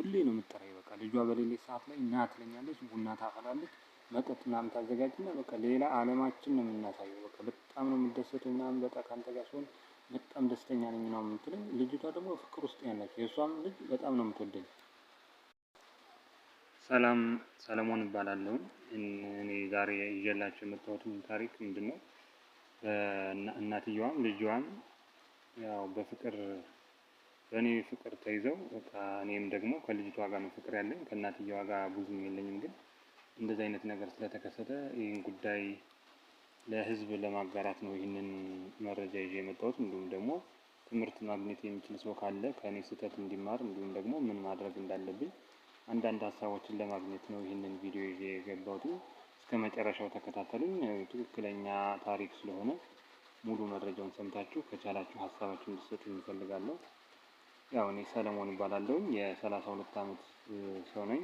ሁሌ ነው የምትጠራኝ። በቃ ልጇ በሌለች ሰዓት ላይ ና ትለኛለች፣ ቡና ታፈላለች፣ መጠጥ ምናምን ታዘጋጅና በቃ ሌላ አለማችን ነው የምናሳየው። በቃ በጣም ነው የምደሰተው ምናምን፣ በቃ ከአንተ ጋር ስሆን በጣም ደስተኛ ነኝ ነው የምትለኝ። ልጅቷ ደግሞ ፍቅር ውስጥ ያላቸው፣ የእሷም ልጅ በጣም ነው የምትወደኝ። ሰላም፣ ሰለሞን እባላለሁ። እኔ ዛሬ ይዤላችሁ የመጣሁትን ታሪክ ምንድነው? እናትየዋም ልጇም ያው በፍቅር በእኔ ፍቅር ተይዘው፣ በቃ እኔም ደግሞ ከልጅቷ ጋር ነው ፍቅር ያለኝ፣ ከእናትየዋ ጋር ብዙም የለኝም። ግን እንደዚህ አይነት ነገር ስለተከሰተ ይህን ጉዳይ ለህዝብ ለማጋራት ነው ይህንን መረጃ ይዤ የመጣሁት። እንዲሁም ደግሞ ትምህርት ማግኘት የሚችል ሰው ካለ ከእኔ ስህተት እንዲማር፣ እንዲሁም ደግሞ ምን ማድረግ እንዳለብኝ አንዳንድ ሀሳቦችን ለማግኘት ነው ይህንን ቪዲዮ ይዤ የገባሁት። እስከ መጨረሻው ተከታተሉኝ። ትክክለኛ ታሪክ ስለሆነ ሙሉ መረጃውን ሰምታችሁ ከቻላችሁ ሀሳባችሁን እንድትሰጡኝ እፈልጋለሁ። ያው እኔ ሰለሞን እባላለሁኝ፣ የ32 ዓመት ሰው ነኝ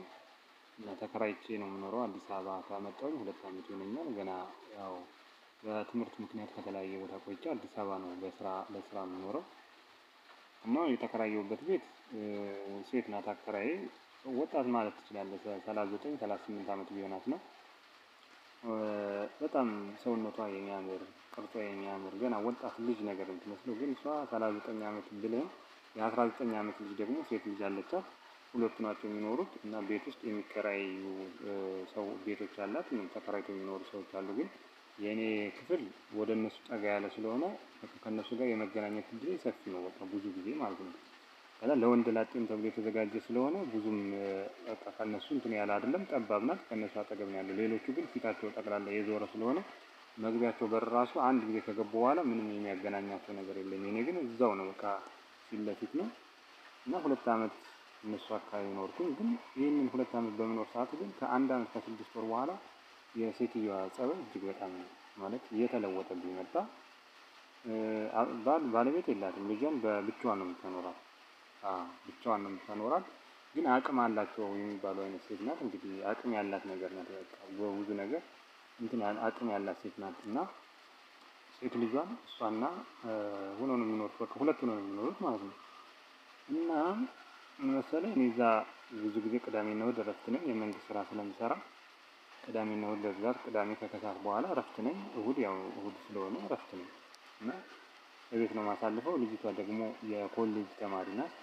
እና ተከራይቼ ነው የምኖረው። አዲስ አበባ ከመጣሁኝ 2 ዓመት ይሆነኛል። ገና ያው በትምህርት ምክንያት ከተለያየ ቦታ ቆይቼ አዲስ አበባ ነው በስራ ለስራ የምኖረው። እና የተከራየሁበት ቤት ሴት ናት አከራዬ። ወጣት ማለት ትችላለህ። 39 38 ዓመት ቢሆናት ነው። በጣም ሰውነቷ የሚያምር፣ ቅርጿ የሚያምር፣ ገና ወጣት ልጅ ነገር የምትመስለው፣ ግን እሷ 39 ዓመት ብልህም የ19 ዓመት ልጅ ደግሞ ሴት ልጅ አለቻት። ሁለቱ ናቸው የሚኖሩት እና ቤት ውስጥ የሚከራዩ ሰው ቤቶች አላት። ተከራይተው የሚኖሩ ሰዎች አሉ። ግን የእኔ ክፍል ወደ እነሱ ጠጋ ያለ ስለሆነ ከእነሱ ጋር የመገናኘት እድሌ ሰፊ ነው። በቃ ብዙ ጊዜ ማለት ነው። ከዛ ለወንድ ላጤም ተብሎ የተዘጋጀ ስለሆነ ብዙም በቃ ከእነሱ እንትን ያለ አይደለም። ጠባብ ናት። ከእነሱ አጠገብ ነው ያለው። ሌሎቹ ግን ፊታቸው ጠቅላላ የዞረ ስለሆነ መግቢያቸው በር ራሱ አንድ ጊዜ ከገቡ በኋላ ምንም የሚያገናኛቸው ነገር የለም። የኔ ግን እዛው ነው፣ በቃ ፊት ለፊት ነው። እና 2 ዓመት እነሱ አካባቢ ኖርኩኝ። ግን ይህንን 2 ዓመት በምኖር ሰዓት ግን ከአንድ ዓመት ከ6 ወር በኋላ የሴትዮዋ ጸባይ እጅግ በጣም ማለት እየተለወጠብኝ መጣ። ባለቤት የላትም። ልጇን በብቻዋን ነው የምታኖራት። ብቻዋን ነው የምታኖራት። ግን አቅም አላቸው የሚባሉ አይነት ሴት ናት። እንግዲህ አቅም ያላት ነገር ናት። በቃ በብዙ ነገር እንትን አቅም ያላት ሴት ናት። እና ሴት ልጇን እሷና ሆኖ ነው የሚኖሩት። በቃ ሁለቱ ነው የሚኖሩት ማለት ነው። እና ምን መሰለህ፣ እኔ እዛ ብዙ ጊዜ ቅዳሜና እሑድ እረፍት ነኝ። የመንግስት ስራ ስለምሰራ ቅዳሜና እሑድ፣ በብዛት ቅዳሜ ከከሰዓት በኋላ እረፍት ነኝ። እሑድ ያው እሑድ ስለሆነ እረፍት ነኝ። እና እቤት ነው የማሳልፈው። ልጅቷ ደግሞ የኮሌጅ ተማሪ ናት።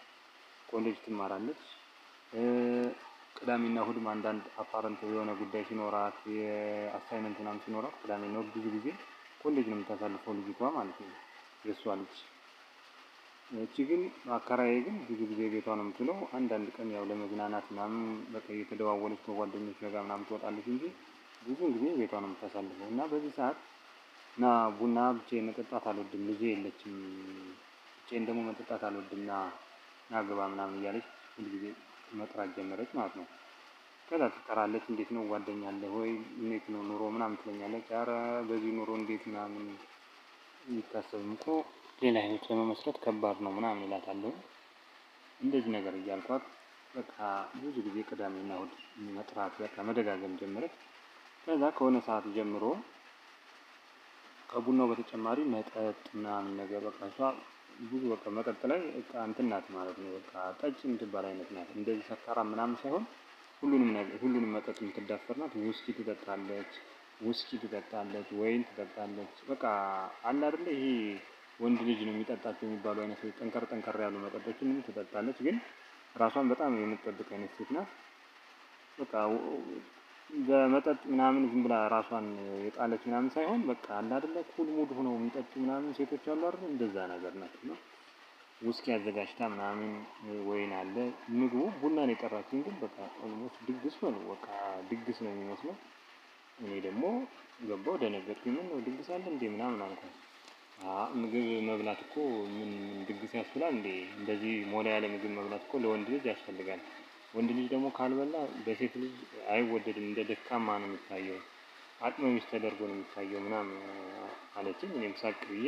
ኮሌጅ ትማራለች። ቅዳሜና እሑድም አንዳንድ apparent የሆነ ጉዳይ ሲኖራት፣ የ assignment ምናምን ሲኖራት ቅዳሜና እሑድ ብዙ ጊዜ ኮሌጅ ነው የምታሳልፈው ልጅቷ ማለት ነው። የእሷ ልጅ። እቺ ግን አከራዬ ግን ብዙ ጊዜ ቤቷ ነው የምትውለው። አንዳንድ ቀን ያው ለመዝናናት ምናምን በቃ እየተደዋወለች ከጓደኞቿ ጋር ምናምን ትወጣለች እንጂ ብዙውን ጊዜ ቤቷ ነው የምታሳልፈው። እና በዚህ ሰዓት ና ቡና፣ ብቻዬን መጠጣት አልወድም፣ ልጄ የለችም፣ ብቻዬን ደግሞ መጠጣት አልወድም፣ ና ና ግባ ምናምን እያለች ሁል ጊዜ መጥራት ጀመረች ማለት ነው። ከዛ ትጠራለች። እንዴት ነው፣ ጓደኛ አለ ወይ፣ እንዴት ነው ኑሮ ምናምን ትለኛለች። ኧረ በዚህ ኑሮ እንዴት ምናምን የሚታሰብም እኮ ሌላ ህይወት ለመመስረት ከባድ ነው ምናምን እላታለሁ። እንደዚህ ነገር እያልኳት በቃ ብዙ ጊዜ ቅዳሜና እሑድ መጥራት በቃ መደጋገም ጀመረች። ከዛ ከሆነ ሰዓት ጀምሮ ከቡናው በተጨማሪ መጠጥ ምናምን ነገር፣ በቃ እሷ ብዙ በቃ መጠጥ ላይ በቃ እንትን ናት ማለት ነው። በቃ ጠጭ የምትባል አይነት ናት። እንደዚህ ሰካራም ምናምን ሳይሆን ሁሉንም ነገር፣ ሁሉንም መጠጥ የምትዳፈር ናት። ውስኪ ትጠጣለች፣ ውስኪ ትጠጣለች፣ ወይን ትጠጣለች። በቃ አለ አይደለ ይሄ ወንድ ልጅ ነው የሚጠጣቸው የሚባሉ አይነት ጠንከር ጠንከር ያሉ መጠጦችንም ትጠጣለች። ግን ራሷን በጣም የምትጠብቅ አይነት ሴት ናት። በቃ በመጠጥ ምናምን ዝም ብላ ራሷን የጣለች ምናምን ሳይሆን በቃ አለ አይደለ cool mood ሆነው የሚጠጡ ምናምን ሴቶች አሉ አይደል? እንደዛ ነገር ናት። እና ውስኪ አዘጋጅታ ምናምን፣ ወይን አለ፣ ምግቡ፣ ቡና ነው የጠራችኝ። ግን በቃ almost ድግስ ነው፣ በቃ ድግስ ነው የሚመስለው። እኔ ደግሞ ገባሁ፣ ደነገጥኩኝ። ምን ነው፣ ድግስ አለ እንዴ ምናምን አልኳት። ምግብ መብላት እኮ ምን ድግስ ያስብላል እንዴ? እንደዚህ ሞላ ያለ ምግብ መብላት እኮ ለወንድ ልጅ ያስፈልጋል። ወንድ ልጅ ደግሞ ካልበላ በሴት ልጅ አይወደድም፣ እንደ ደካማ ነው የሚታየው፣ አቅመ ቢስ ተደርጎ ነው የሚታየው ምናምን አለችኝ። እኔም ሳቅ ብዬ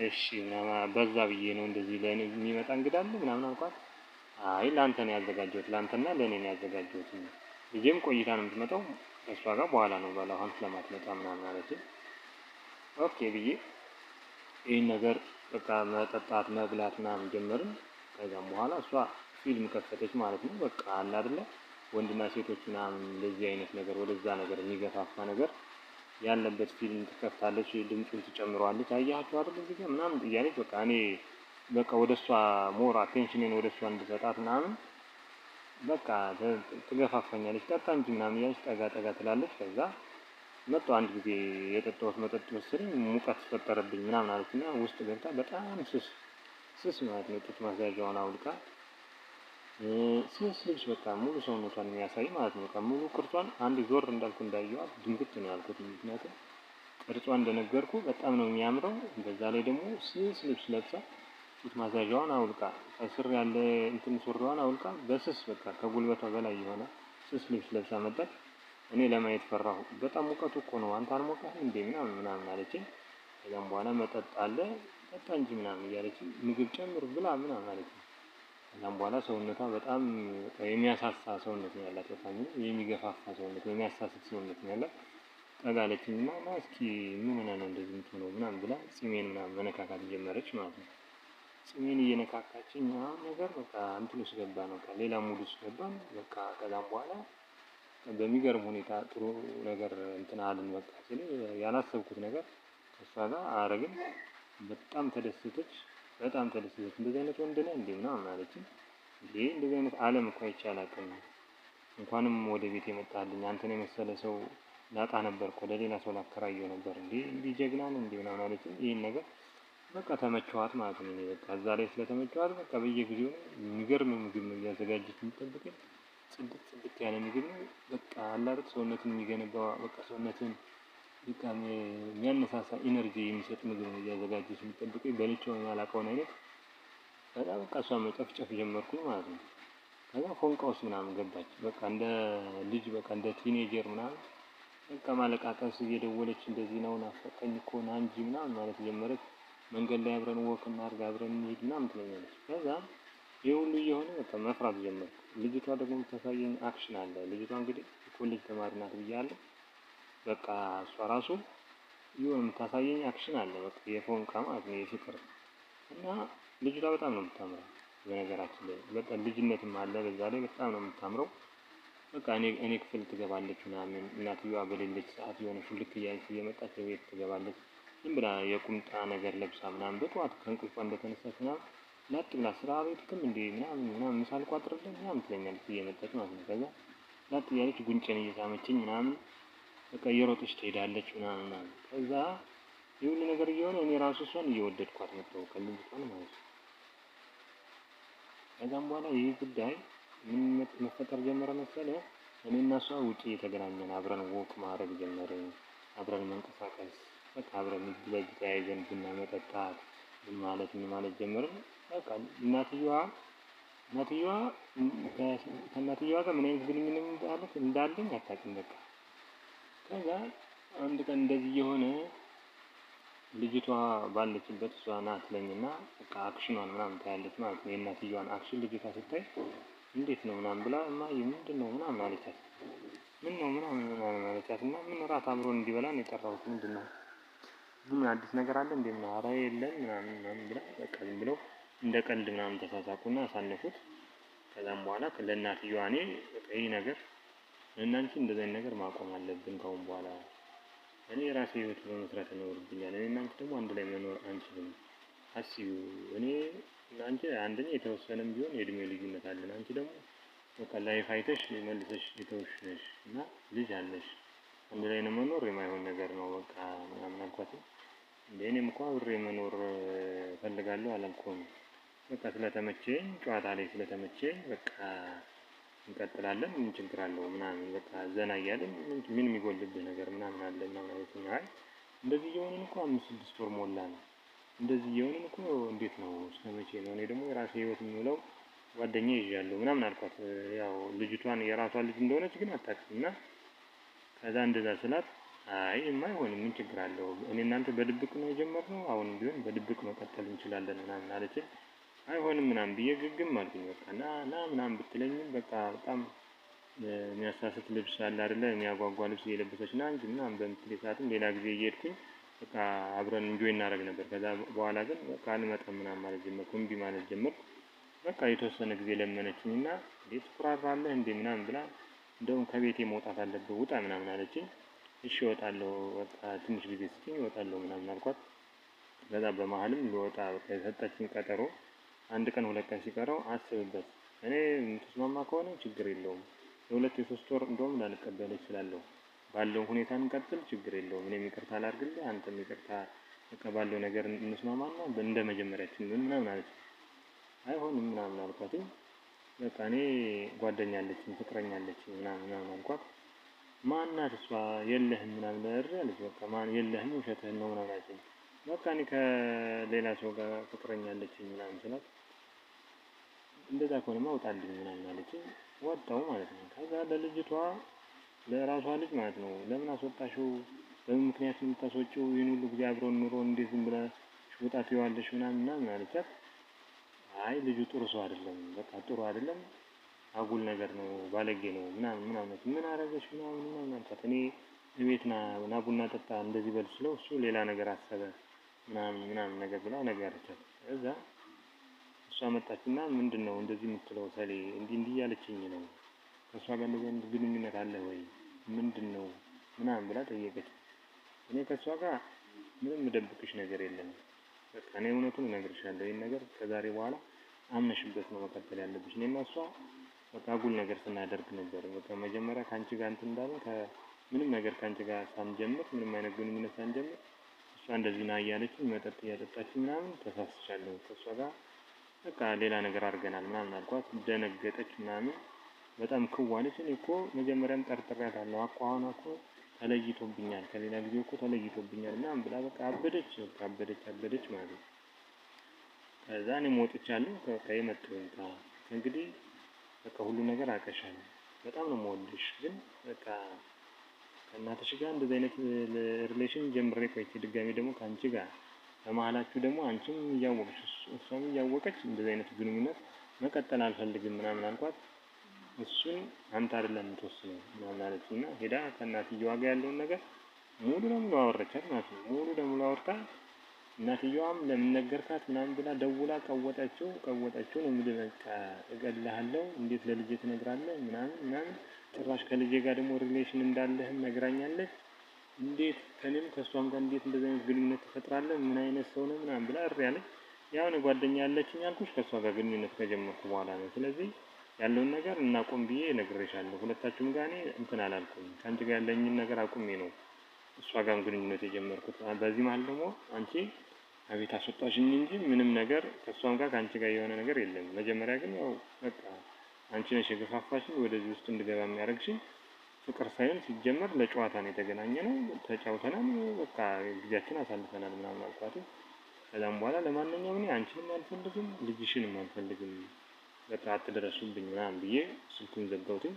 እሺ ምናምን በዛ ብዬ ነው፣ እንደዚህ ለእኔ የሚመጣ እንግዳ አለ ምናምን አልኳት። አይ ለአንተ ነው ያዘጋጀሁት፣ ለአንተና ለእኔ ነው ያዘጋጀሁት። ልጄም ቆይታ ነው የምትመጣው፣ ከእሷ ጋር በኋላ ነው በላ፣ አሁን ስለማትመጣ ምናምን አለችኝ። Okay ብዬ ይህን ነገር በቃ መጠጣት መብላት ምናምን ጀመርን። ከዛም በኋላ እሷ ፊልም ከፈተች ማለት ነው። በቃ አለ አይደለ ወንድና ሴቶች ምናምን እንደዚህ አይነት ነገር ወደዛ ነገር የሚገፋፋ ነገር ያለበት ፊልም ትከፍታለች፣ ድምፁን ትጨምረዋለች። አያችሁ አይደል እዚህ ጋር ምናምን እያለች በቃ እኔ በቃ ወደ እሷ more attention ኔን ወደ እሷ እንድሰጣት ምናምን በቃ ትገፋፋኛለች። ጠጣ እንጂ ምናምን እያለች ጠጋ ጠጋ ትላለች። ከዛ መጡ አንድ ጊዜ የጠጣሁት መጠጥ መሰለኝ ሙቀት ፈጠረብኝ ምናምን አለችና ውስጥ ገብታ በጣም ስስ ስስ ማለት ነው ጡት ማስያዣዋን አውልቃ ስስ ልብስ በቃ ሙሉ ሰውነቷን የሚያሳይ ማለት ነው። በቃ ሙሉ ቅርጿን አንድ ዞር እንዳልኩ እንዳየዋት ድንግጥ ነው ያልኩት። ምክንያቱም ቅርጿ እንደነገርኩ በጣም ነው የሚያምረው። በዛ ላይ ደግሞ ስስ ልብስ ለብሳ ጡት ማስያዣዋን አውልቃ ከስር ያለ እንትን ሱሪዋን አውልቃ በስስ በቃ ከጉልበቷ በላይ የሆነ ስስ ልብስ ለብሳ መጣች። እኔ ለማየት ፈራሁ። በጣም ሙቀቱ እኮ ነው፣ አንተ አልሞቀህም እንዴ ምናምን ምናምን አለችኝ። ከዛም በኋላ መጠጥ አለ ጠጣ እንጂ ምናምን እያለችኝ ምግብ ጨምር ብላ ምናምን አለችኝ። ከዛም በኋላ ሰውነቷ በጣም የሚያሳሳ ሰውነት ነው ያላት፣ በጣም የሚገፋፋ ሰውነት፣ የሚያሳስት ሰውነት ነው ያላት። ጠጋ አለችኝና ና እስኪ ምን ሆነህ ነው እንደዚህ የምትሆነው ምናምን ብላ ጺሜን ምናምን መነካካት ጀመረች ማለት ነው። ጺሜን እየነካካችኝ ምናምን ነገር በቃ እንትን ውስጥ ገባን፣ በቃ ሌላ mood ውስጥ ገባን። በቃ ከዛም በኋላ በሚገርም ሁኔታ ጥሩ ነገር እንትን አልን። በቃ ስል ያላሰብኩት ነገር ከእሷ ጋር አረግን። በጣም ተደሰተች፣ በጣም ተደሰተች። እንደዚህ አይነት ወንድ ነህ እንዴ ምናምን አለችኝ። እንዴ እንደዚህ አይነት ዓለም እኮ አይቼ አላውቅም። እንኳንም ወደ ቤት የመጣልኝ አንተን የመሰለ ሰው ላጣ ነበር እኮ፣ ለሌላ ሰው ላከራየው ነበር። እንዴ እንዲህ ጀግና ነህ እንዴ ምናምን አለችኝ። ይሄን ነገር በቃ ተመቸዋት ማለት ነው። እኔ በቃ እዛ ላይ ስለተመቸዋት በቃ በየጊዜው የሚገርም ምግብ ነው እያዘጋጀች የምትጠብቀኝ። ጽድት ጽድት ያለ ምግብ ነው። በቃ አለ አይደል ሰውነትን የሚገነባ፣ በቃ ሰውነትን በቃ የሚያነሳሳ energy የሚሰጥ ምግብ ነው እያዘጋጀች የምትጠብቀኝ፣ በልቼው የማላውቀውን አይነት። ከዛ በቃ እሷን መጨፍጨፍ ጀመርኩኝ ማለት ነው። ከዛ ፎንቃ ውስጥ ምናምን ገባች። በቃ እንደ ልጅ፣ በቃ እንደ teenager ምናምን በቃ ማለቃቀስ፣ እየደወለች እንደዚህ ነው ናፈቀኝ እኮ ና እንጂ ምናምን ማለት ጀመረች። መንገድ ላይ አብረን walk እናድርግ፣ አብረን እንሂድ ምናምን ትለኛለች። ከዛ ይህ ሁሉ እየሆነ በቃ መፍራት ጀመርኩ። ልጅቷ ደግሞ የምታሳየኝ action አለ። ልጅቷ እንግዲህ ኮሌጅ ተማሪ ናት ብያለሁ። በቃ እሷ ራሱ የሆነ የምታሳየኝ action አለ። በቃ የፎንቃ ማለት ነው፣ የፍቅር። እና ልጅቷ በጣም ነው የምታምረው። በነገራችን ላይ በጣም ልጅነትም አለ፣ በዛ ላይ በጣም ነው የምታምረው። በቃ እኔ ክፍል ትገባለች ምናምን፣ እናትየዋ በሌለች ሰዓት የሆነ ሹልክ እያለች እየመጣች ቤት ትገባለች። ዝም ብላ የቁምጣ ነገር ለብሳ ምናምን በጠዋት ከእንቅልፏ እንደተነሳች ምናምን ላጥ ብላ ስራ አልሄድክም እንዴ ምናምን ምናምን ምሳ አልቋጥርልህ ምናምን ትለኛለች እየመጣች ማለት ነው። ከዛ ላጥ እያለች ጉንጬን እየሳመችኝ ምናምን በቃ እየሮጠች ትሄዳለች ምናምን ምናምን። ከዛ ይህ ሁሉ ነገር እየሆነ እኔ ራሱ እሷን እየወደድኳት መጣሁ ከልጅቷን ማለት ነው። ከዛም በኋላ ይህ ጉዳይ ምን መፈጠር ጀመረ መሰለህ? እኔ እና እሷ ውጪ የተገናኘን አብረን walk ማድረግ ጀመርን። አብረን መንቀሳቀስ፣ በቃ አብረን እጅ ለእጅ ተያይዘን ቡና መጠጣት፣ ምን ማለት ምን ማለት ጀመርን። በቃ እናትየዋ ከእናትየዋ ጋር ምን አይነት ግንኙነት እንዳለኝ አታውቅም። በቃ ከዛ አንድ ቀን እንደዚህ የሆነ ልጅቷ ባለችበት እሷ ና ትለኝና በቃ action ኗን ምናምን ታያለች ማለት ነው። የእናትየዋን action ልጅቷ ስታይ እንዴት ነው ምናምን ብላ እማዬ ምንድን ነው ምናምን አለቻት። ምን ነው ምናምን ምናምን አለቻት፣ እና ምን እራት አብሮን እንዲበላ ነው የጠራሁት፣ ምንድን ነው፣ ምን አዲስ ነገር አለ እንዴ ምናምን፣ ኧረ የለም ምናምን ምናምን ብላ በቃ ዝም ብለው እንደ ቀልድ ምናምን ተሳሳቁና አሳለፉት። ከዛም በኋላ ለእናትየዋ እኔ በቃ ይህ ነገር እናንቺ እንደዚህ አይነት ነገር ማቆም አለብን፣ ከአሁን በኋላ እኔ የራሴ ህይወት በመስራት ይኖርብኛል። እኔ እና አንቺ ደግሞ አንድ ላይ መኖር አንችልም። አስቢው፣ እኔ እና አንቺ አንደኛ የተወሰነም ቢሆን የእድሜ ልዩነት አለን። አንቺ ደግሞ በቃ life አይተሽ መልሰሽ የተውሽ ነሽ እና ልጅ አለሽ። አንድ ላይ ነው መኖር የማይሆን ነገር ነው በቃ ምናምን አልኳት። እንደ እኔም እኮ አብሬ መኖር እፈልጋለሁ አላልኩም። በቃ ስለተመቸኝ፣ ጨዋታ ላይ ስለተመቸኝ በቃ እንቀጥላለን፣ ምን ችግር አለው ምናምን፣ በቃ ዘና እያልን ምን የሚጎልብህ ነገር ምናምን አለ ምናምን አለችኝ። አይ እንደዚህ እየሆንን እኮ 5-6 ወር ሞላን። እንደዚህ እየሆንን እኮ እንዴት ነው፣ እስከ መቼ ነው? እኔ ደግሞ የራሴ ህይወት የምውለው ጓደኛ ይዣለሁ ምናምን አልኳት። ያው ልጅቷን የራሷ ልጅ እንደሆነች ግን አታውቅም። እና ከዛ እንደዛ ስላት አይ የማይሆንም ምን ችግር አለው? እኔ እናንተ በድብቅ ነው የጀመርነው፣ አሁንም ቢሆን በድብቅ መቀጠል እንችላለን ምናምን አለችኝ። አይሆንም ምናምን ብዬ ግግም አልኩኝ። በቃ ና ና ምናምን ብትለኝም በቃ በጣም የሚያሳስት ልብስ አለ አይደለ፣ የሚያጓጓ ልብስ እየለበሰች ና እንጂ ምናምን በምትለኝ ሰዓትም ሌላ ጊዜ እየሄድኩኝ በቃ አብረን enjoy እናደርግ ነበር። ከዛ በኋላ ግን በቃ አልመጣም ምናምን ማለት ጀመርኩ፣ እምቢ ማለት ጀመርኩ። በቃ የተወሰነ ጊዜ ለመነችኝ እና እንዴ ትኩራራለህ እንዴ ምናምን ብላ እንደውም ከቤቴ መውጣት አለብህ ውጣ ምናምን አለችኝ። እሺ እወጣለሁ በቃ ትንሽ ጊዜ ስጪኝ እወጣለሁ ምናምን አልኳት። ከዛ በመሀልም ልወጣ በቃ የሰጠችኝ ቀጠሮ አንድ ቀን ሁለት ቀን ሲቀረው አስብበት፣ እኔ የምትስማማ ከሆነ ችግር የለውም፣ የሁለት የሶስት ወር እንደውም ላልቀበል እችላለሁ፣ ባለው ሁኔታ እንቀጥል፣ ችግር የለውም፣ እኔም ይቅርታ ላድርግልህ፣ አንተም ይቅርታ በቃ ባለው ነገር እንስማማና እንደ መጀመሪያችን ምናምን አለች። አይሆንም ምናምን አልኳትኝ። በቃ እኔ ጓደኛ አለችኝ ፍቅረኛ አለችኝ ምናምን ምናምን አልኳት። ማናት እሷ የለህም ምናምን እሪ አለች። በቃ ማን የለህም ውሸትህን ነው ምናምን አለችኝ። በቃ እኔ ከሌላ ሰው ጋር ፍቅረኛ አለችኝ ምናምን ስላት እንደዛ ከሆነማ ውጣልኝ ምናምን አለችኝ። ወጣው ማለት ነው። ከዛ ለልጅቷ ለራሷ ልጅ ማለት ነው ለምን አስወጣሽው? በምን ምክንያት ነው የምታስወጪው? ይህን ሁሉ ጊዜ አብሮን ኑሮ እንዴት ዝም ብለሽ ውጣ ትይዋለሽ? ምናምን ምናምን አለቻት። አይ ልጁ ጥሩ ሰው አይደለም፣ በቃ ጥሩ አይደለም፣ አጉል ነገር ነው፣ ባለጌ ነው ምናምን ምናምን። ምን አረገሽ ምናምን ምናምን አልኳት። እኔ እቤት ና ና ቡና ጠጣ እንደዚህ በል ስለው እሱ ሌላ ነገር አሰበ ምናምን ምናምን ነገር ብላ ነገረቻት። እዛ እሷ መጣችና ምንድን ነው እንደዚህ የምትለው ሰሌ እንዲህ እንዲህ እያለችኝ ነው፣ ከእሷ ጋር እንደዚህ አይነት ግንኙነት አለ ወይ ምንድን ነው ምናምን ብላ ጠየቀች። እኔ ከእሷ ጋር ምንም የምደብቅሽ ነገር የለም፣ በቃ እኔ እውነቱን እነግርሻለሁ። ይህን ነገር ከዛሬ በኋላ አምነሽበት ነው መቀጠል ያለብሽ። እኔና እሷ በቃ አጉል ነገር ስናደርግ ነበር። በቃ መጀመሪያ ከአንቺ ጋር እንትን እንዳልን ምንም ነገር ከአንቺ ጋር ሳንጀምር ምንም አይነት ግንኙነት ሳንጀምር እሷ እንደዚህ ና እያለችኝ መጠጥ እያጠጣችኝ ምናምን ተሳስቻለሁ፣ ከእሷ ጋር በቃ ሌላ ነገር አድርገናል ምናምን አልኳት። ደነገጠች ምናምን በጣም ክዋለች። እኔ እኮ መጀመሪያም ጠርጥሬያታለሁ፣ አኳኋኗ እኮ ተለይቶብኛል፣ ከሌላ ጊዜ እኮ ተለይቶብኛል ምናምን ብላ በቃ አበደች፣ በቃ አበደች አበደች ማለት ነው። ከዛ እኔም ወጥቻለሁ። በቃ የመጣው ይምጣ እንግዲህ በቃ ሁሉ ነገር አውቀሻለሁ፣ በጣም ነው የምወድሽ፣ ግን በቃ ከእናትሽ ጋር እንደዚህ አይነት relation ጀምሬ ቆይቼ ድጋሚ ደግሞ ከአንቺ ጋር በመሀላችሁ ደግሞ አንቺም እያወቅሽ እሷም እያወቀች እንደዚህ አይነት ግንኙነት መቀጠል አልፈልግም ምናምን አልኳት። እሱን አንተ አይደለም የምትወስነው ምናምን አለች እና ሄዳ ከእናትየዋ ጋር ያለውን ነገር ሙሉ ለሙሉ አወረቻት ማለት ነው። ሙሉ ለሙሉ አውርታ እናትየዋም ለምን ነገርካት ምናምን ብላ ደውላ ቀወጠችው ቀወጠችው ነው የምልህ። በቃ እገልሃለሁ፣ እንዴት ለልጄ ትነግራለህ ምናምን ምናምን፣ ጭራሽ ከልጄ ጋር ደግሞ relation እንዳለህም ነግራኛለች። እንዴት ከኔም ከእሷም ጋር እንዴት እንደዚህ አይነት ግንኙነት ትፈጥራለህ? ምን አይነት ሰው ነው ምናምን ብላ እሪ አለች። ያው እኔ ጓደኛ ያለችኝ አልኩሽ ከእሷ ጋር ግንኙነት ከጀመርኩ በኋላ ነው። ስለዚህ ያለውን ነገር እናቁም ብዬ እነግርሻለሁ። ሁለታችሁም ጋር እኔ እንትን አላልኩም። ከአንቺ ጋር ያለኝን ነገር አቁሜ ነው እሷ ጋርም ግንኙነት የጀመርኩት። በዚህ መሀል ደግሞ አንቺ አቤት አስወጣሽኝ እንጂ ምንም ነገር ከእሷም ጋር ከአንቺ ጋር የሆነ ነገር የለም። መጀመሪያ ግን ያው በቃ አንቺ ነሽ የገፋፋሽኝ ወደዚህ ውስጥ እንድገባ የሚያደርግሽኝ። ፍቅር ሳይሆን ሲጀመር ለጨዋታ ነው የተገናኘ ነው። ተጫውተናል፣ በቃ ጊዜያችን አሳልፈናል ምናምን አልኳት። ከዛም በኋላ ለማንኛውም እኔ አንቺንም አልፈልግም ልጅሽንም አልፈልግም፣ በቃ አትደረሱብኝ ምናምን ብዬ ስልኩን ዘጋሁትኝ።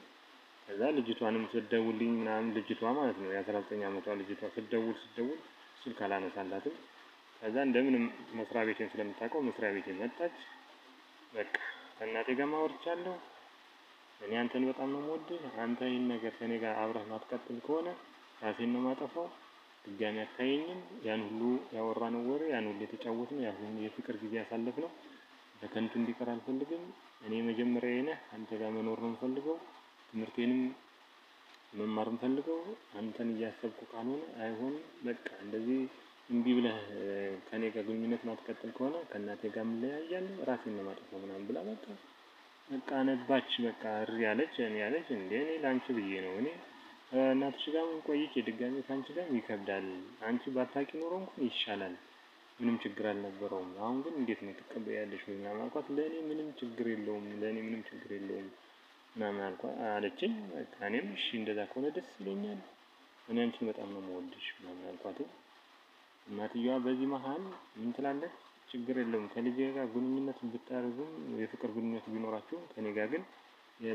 ከዛ ልጅቷንም ስደውልኝ ምናምን ልጅቷ ማለት ነው የ19 ዓመቷ ልጅቷ ስደውል ስደውል ስልክ አላነሳላትም። ከዛ እንደምንም መስሪያ ቤቴን ስለምታውቀው መስሪያ ቤቴ መጣች። በቃ ከእናቴ ጋር ማወርቻለሁ። እኔ አንተን በጣም ነው የምወድህ። አንተ ይህን ነገር ከኔ ጋር አብረህ ማትቀጥል ከሆነ ራሴን ነው ማጠፋው። ድጋሚ አታየኝም። ያን ሁሉ ያወራነው ወሬ፣ ያን ሁሉ የተጫወትነው፣ ያን ሁሉ የፍቅር ጊዜ ያሳለፍነው በከንቱ እንዲቀር አልፈልግም። እኔ መጀመሪያ ነህ፣ አንተ ጋር መኖር ነው የምፈልገው። ትምህርቴንም መማር የምፈልገው አንተን እያሰብኩ ካልሆነ አይሆንም። በቃ እንደዚህ እምቢ ብለህ ከኔ ጋር ግንኙነት ማትቀጥል ከሆነ ከእናቴ ጋር እለያያለሁ፣ ራሴን ነው የማጠፋው ምናምን ብላ በቃ በቃ አነባች። በቃ እሪ ያለች እኔ ያለች እንዴ እኔ ለአንቺ ብዬ ነው እኔ እናትሽ ጋር ቆይቼ ድጋሚ ከአንቺ ጋር ይከብዳል። አንቺ ባታቂ ኖሮ እንኳን ይሻላል፣ ምንም ችግር አልነበረውም። አሁን ግን እንዴት ነው ትቀበያለሽ ወይ ምናምን አልኳት። ለእኔ ምንም ችግር የለውም፣ ለእኔ ምንም ችግር የለውም ምናምን አልኳት አለችኝ። በቃ እኔም እሺ እንደዛ ከሆነ ደስ ይለኛል፣ እኔ አንቺን በጣም ነው የምወድሽ ምናምን አልኳት። እናትየዋ በዚህ መሀል ምን ትላለች? ችግር የለውም ከልጄ ጋር ግንኙነት ብታደርጉም የፍቅር ግንኙነት ቢኖራችሁም ከኔ ጋር ግን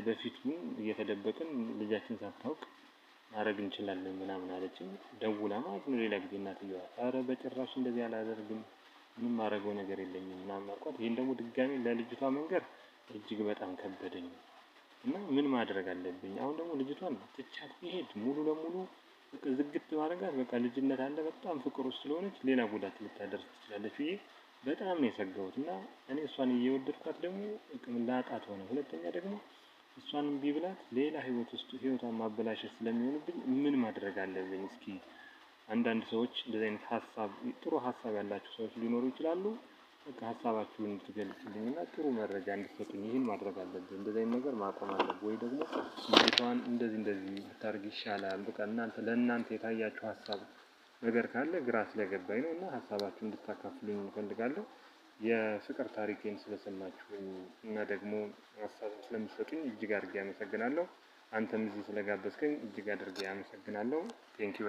በፊቱን እየተደበቅን ልጃችን ሳታውቅ ማድረግ እንችላለን ምናምን አለችኝ። ደውላ ማለት ነው ሌላ ጊዜ እናትየዋ፣ ኧረ በጭራሽ እንደዚህ አላደርግም፣ ምንም ማድረገው ነገር የለኝም ምናምን አልኳት። ይህን ደግሞ ድጋሚ ለልጅቷ መንገር እጅግ በጣም ከበደኝ እና ምን ማድረግ አለብኝ አሁን ደግሞ ልጅቷን ትቻት ብሄድ ሙሉ ለሙሉ በቃ ዝግት ማድረጋት በቃ ልጅነት አለ በጣም ፍቅር ውስጥ ስለሆነች ሌላ ጉዳት ልታደርስ ትችላለች ብዬ በጣም ነው የሰጋሁት። እና እኔ እሷን እየወደድኳት ደግሞ ላጣት ሆነ። ሁለተኛ ደግሞ እሷን እምቢ ብላት ሌላ ህይወት ውስጥ ህይወቷን ማበላሸት ስለሚሆንብኝ ምን ማድረግ አለብኝ? እስኪ አንዳንድ ሰዎች እንደዚህ አይነት ሀሳብ፣ ጥሩ ሀሳብ ያላቸው ሰዎች ሊኖሩ ይችላሉ። በቃ ሀሳባችሁን እንድትገልጹልኝ እና ጥሩ መረጃ እንድትሰጡኝ፣ ይህን ማድረግ አለብህ፣ እንደዚህ አይነት ነገር ማቆም አለብህ፣ ወይ ደግሞ ልጅቷን እንደዚህ እንደዚህ ብታደርግ ይሻላል። በቃ እናንተ ለእናንተ የታያችሁ ሀሳብ ነገር ካለ ግራ ስለገባኝ ነው እና ሀሳባችሁን እንድታካፍሉኝ እፈልጋለሁ። የፍቅር ታሪኬን ስለሰማችሁኝ እና ደግሞ ሀሳብ ስለምትሰጡኝ እጅግ አድርጌ አመሰግናለሁ። አንተም እዚህ ስለጋበዝከኝ እጅግ አድርጌ አመሰግናለሁ። Thank you.